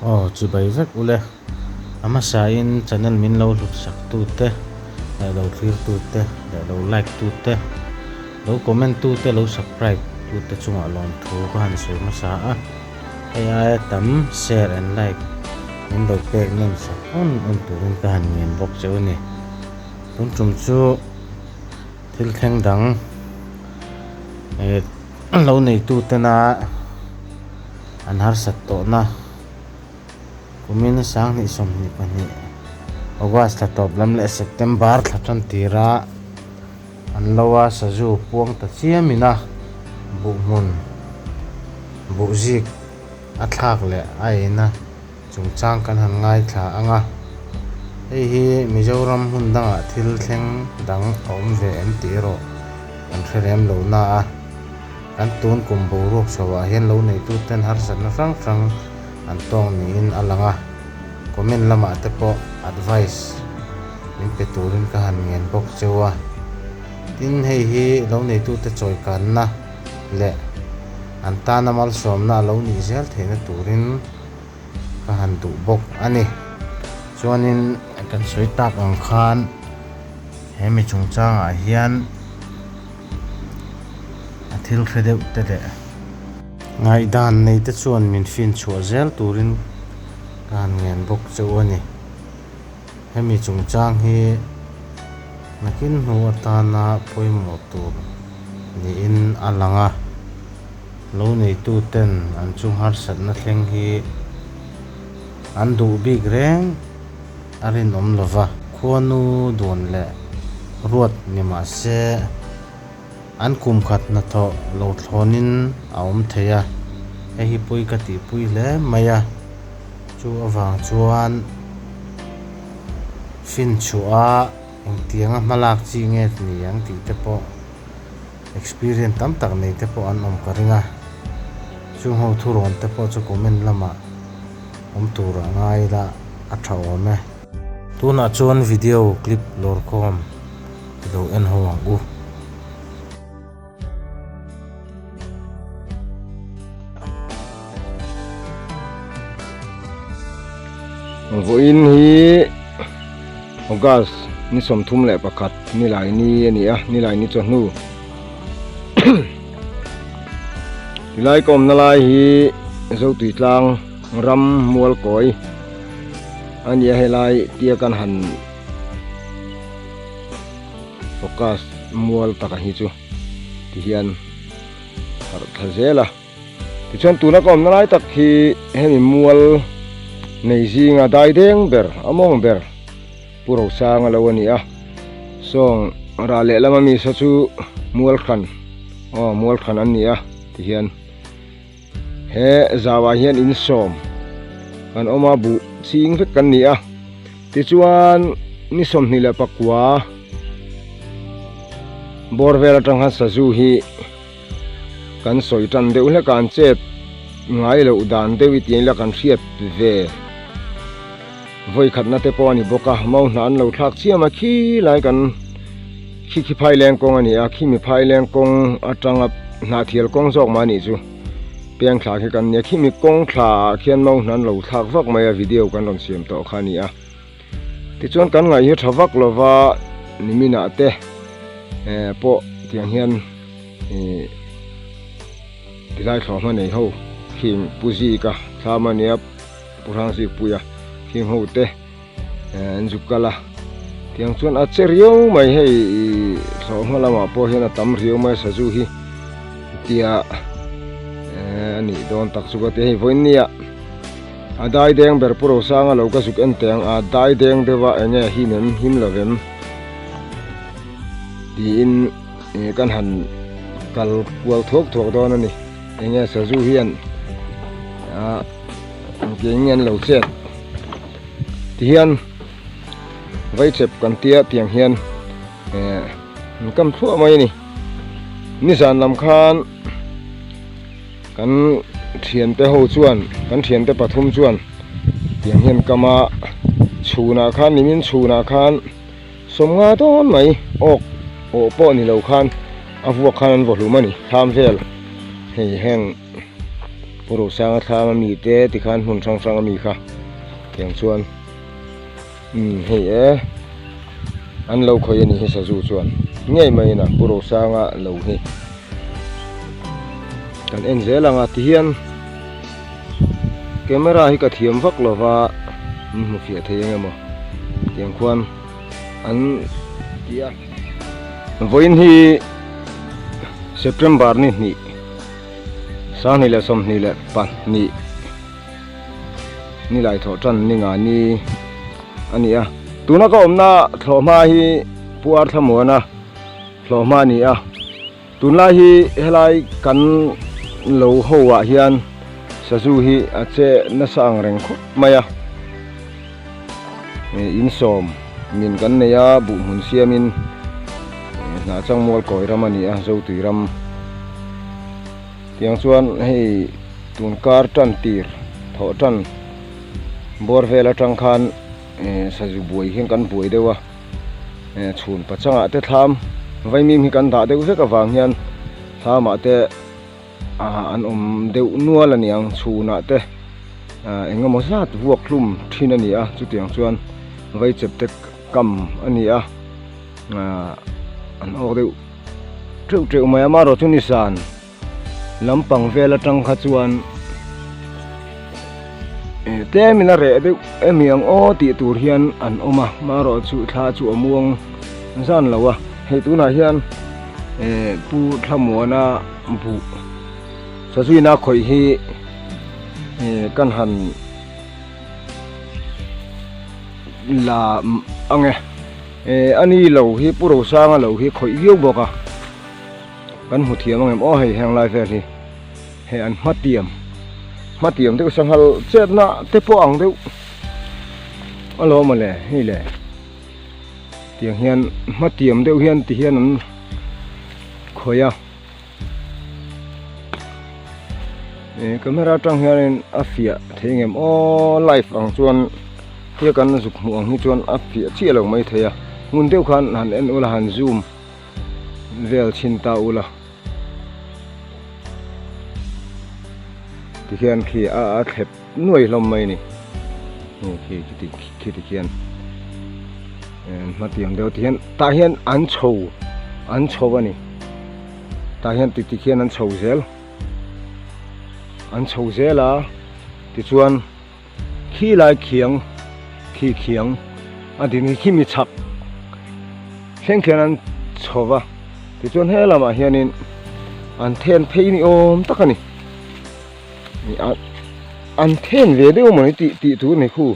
Aw chibai vek ule. A hmasain channel min lo hlut sak tute leh lo thlir tute leh lo like tute, lo comment tute, lo subscribe tute chungah lawmthu ka han sawi hmasa a. Hei aia tam share and like min lo pek nawn sak awn awn turin ka han ngen bawk che u ni. Tun tum chu thil thleng dang eh lo neitu tena an harsat tawhna kumin 2022 August thla tawp lam leh September thla tan tira An lo a sazu puang ta chiam in a buh hmun buh zik a thlak leh a eina chungchang kan han ngaithla ang a, hei hi Mizoram hmun dangah thil thleng dang a awm ve em tih erawh kan hre lem lo na a, kan tun kum boruak chho ah hian lo neituten harsatna hrang hrang an tawng niin a lang a, comment lamah te pawh advice. Min pe turin ka han ngen bawk cheu a, tin hei hi lo neitute chawikanna leh an tana malsawmna a lo nih zel theihna turin ka han duh bawk a ni. Chuanin kan sawi tak ang khan he mi chungchangah hian a thil hre deuh te leh ngaihdan neite chuan min finchhuah zel turin ka han ngen bawk cheu a ni. Hemi chungchang hi nakin hnu atana pawimawh tur niin a lang a, lo neituten an chung harsatna thleng hi an duh bik reng a rinawm lo va. Khuanu dun leh ruat ni mah se an kum khat hnathawh lo thlawnin a awm thei a, hei hi pawi ka tihpui hle mai a, chu avang chuan finchhuah engtianga hmalak chi nge ni ang tih te pawh experience tam tak nei te pawh an awm ka ring a, chung ho thurawn te pawh chu comment lamah awm tur a ngai ila a tha awm e. Tunah chuan video clip lawrkhawm. I lo en ho ang u. Vawiin hi August ni 31 nilai ni a ni a, nilai ni chawhnu tilai ka awmna lai hi Zotui tlang ram Mualkawi a ni a, helai tia kan han Focus mual taka hi chu ti hian harh thla zel a tichuan tuna ka awmna lai tak hi hemi mual nei zinga dai deng ber a mawng ber Pu Rosanga lo a ni a sawng rah leh lama mi saw chu mual hran aw mual hran an ni a ti hian he zauah hian insawm kan awm a buh ching vek kan ni a. Tichuan, ni 29 bawr vel atang khan sazu hi kan sawi tan deuh hlek a, an chet ngai loh dan deuh i tih ila kan hriat ve vawi khatna te pawh a ni bawk a, mau hnah an lo thlak chiam a, khi lai kan khi khi phaileng kawng a ni a, khimi phaileng kawng atanga hnahthial kawng zawk mah a nih chu. Piang thla khi kan nia khimi kawng thla ah khian mau hnan lo thlak vak mai a video kan rawn siam tawh kha a ni a tichuan kan ngaih hi tha vak lova nimin ah te eh pawh tiang hian ih tilai thlawh hma nei ho khing pu zika thlam a nia pu hrang zik puia khing ho te eh an zuk kal a tiang chuan a che riau mai hei ih thlawh hma lamah pawh hian a tam riau mai a sazu hi tia eh a nih dawn tak chu ka ti hei vawiin nia a dai deng ber pu Rosanga lo ka zuk en teh ang a dai deng deuh a eng nge him em him lo em tiin ih kan han kal kual thuak thuak dawn a ni eng nge sazu hian ah engtiang nge an lo chet. Tihian vaichep kan tia tiang hian eh an kam thluah mai a ni. Nizan lam khan kan thiante ho chuan kan thiante pathum chuan tiang hian kam a chhunah khan nimin chhunah khan sawmnga dawn mai awk awh pawh ni lo khan a vuak khan an vaw hlum a ni thlam vel hei heng. Pu Rosanga thlam a mi te tikhan hmun hrang hrang a mi kha tiang chuan umm hei e an lo khawih a ni hi sazu chuan ngei mai in a Pu Rosanga lo hi kan en zel ang a tihian camera hi ka thiam vak lo va min hmu fiah thei eng emaw tiang khuan an ti a vawiin hi September ni hnih. 2022 nilai thawh tan ni nga ni a ni a tuna ka awmna thlawhhma hi puar thlamuana thlawhhma a ni a tunlai hi helai kan lo ho ah hian sazu hi a che nasa ang reng khawp mai a insawm min kan nei a buh hmun siamin hnah chang mual kawi ram a ni a zotui ram tiang chuan hei tun kar tan tir thawh tan bawr vel atang khan sazu buai hian kan buai deuh a chhun pachangah te thlam vaimim hi kan dah deuh vek avang hian thlamah te. Ah an awm deuh nual a niang chhunah te ah eng emaw zat vuak hlum thin a ni a chutiang chuan vai chep te kam a ni a ah an awk deuh teuh teuh mai a amaherawh chu nizan lampang vel atang kha chuan eh tlem in a reh deuh emi ang aw tih tur hian an awm a amaherawh chu thla chu a muang zan lo a hei tunah hian eh pu Thlamuana. Buh sazuina khawih hi eh kan han la ang e eh ani lo hi Pu Rosanga lo hi khawih viau bawk a kan hmu thiam ang em aw hei heng lai vel hi hei an hmatiam hmatiam deuh sanghal chetna te pawh ang deuh alawm mawle hei le tiang hian hmatiam deuh hian ti hian an khawih a eh camera atang hianin a fiah thei ngem aw live ang chuan hia kan zuk hmuh ang hi chuan a fiah chiah lo mai thei a hmun deuh khan han en ula han zoom vel chhin ta ula tikhian khi a a thlep nuai hlawm mai a ni hei khi khiti khiti khian hmatiang deuh ti hian tah hian an chho an chho a ni tah hian ti tikhian an chho zel an chho zel a tichuan khi lai khiang khi khiang a din hi khi mi chhak thleng khian an chho va tichuan he lamah hianin an then phei ni awm tak a ni an then ve deuh maw ni tih tih tur a ni khu.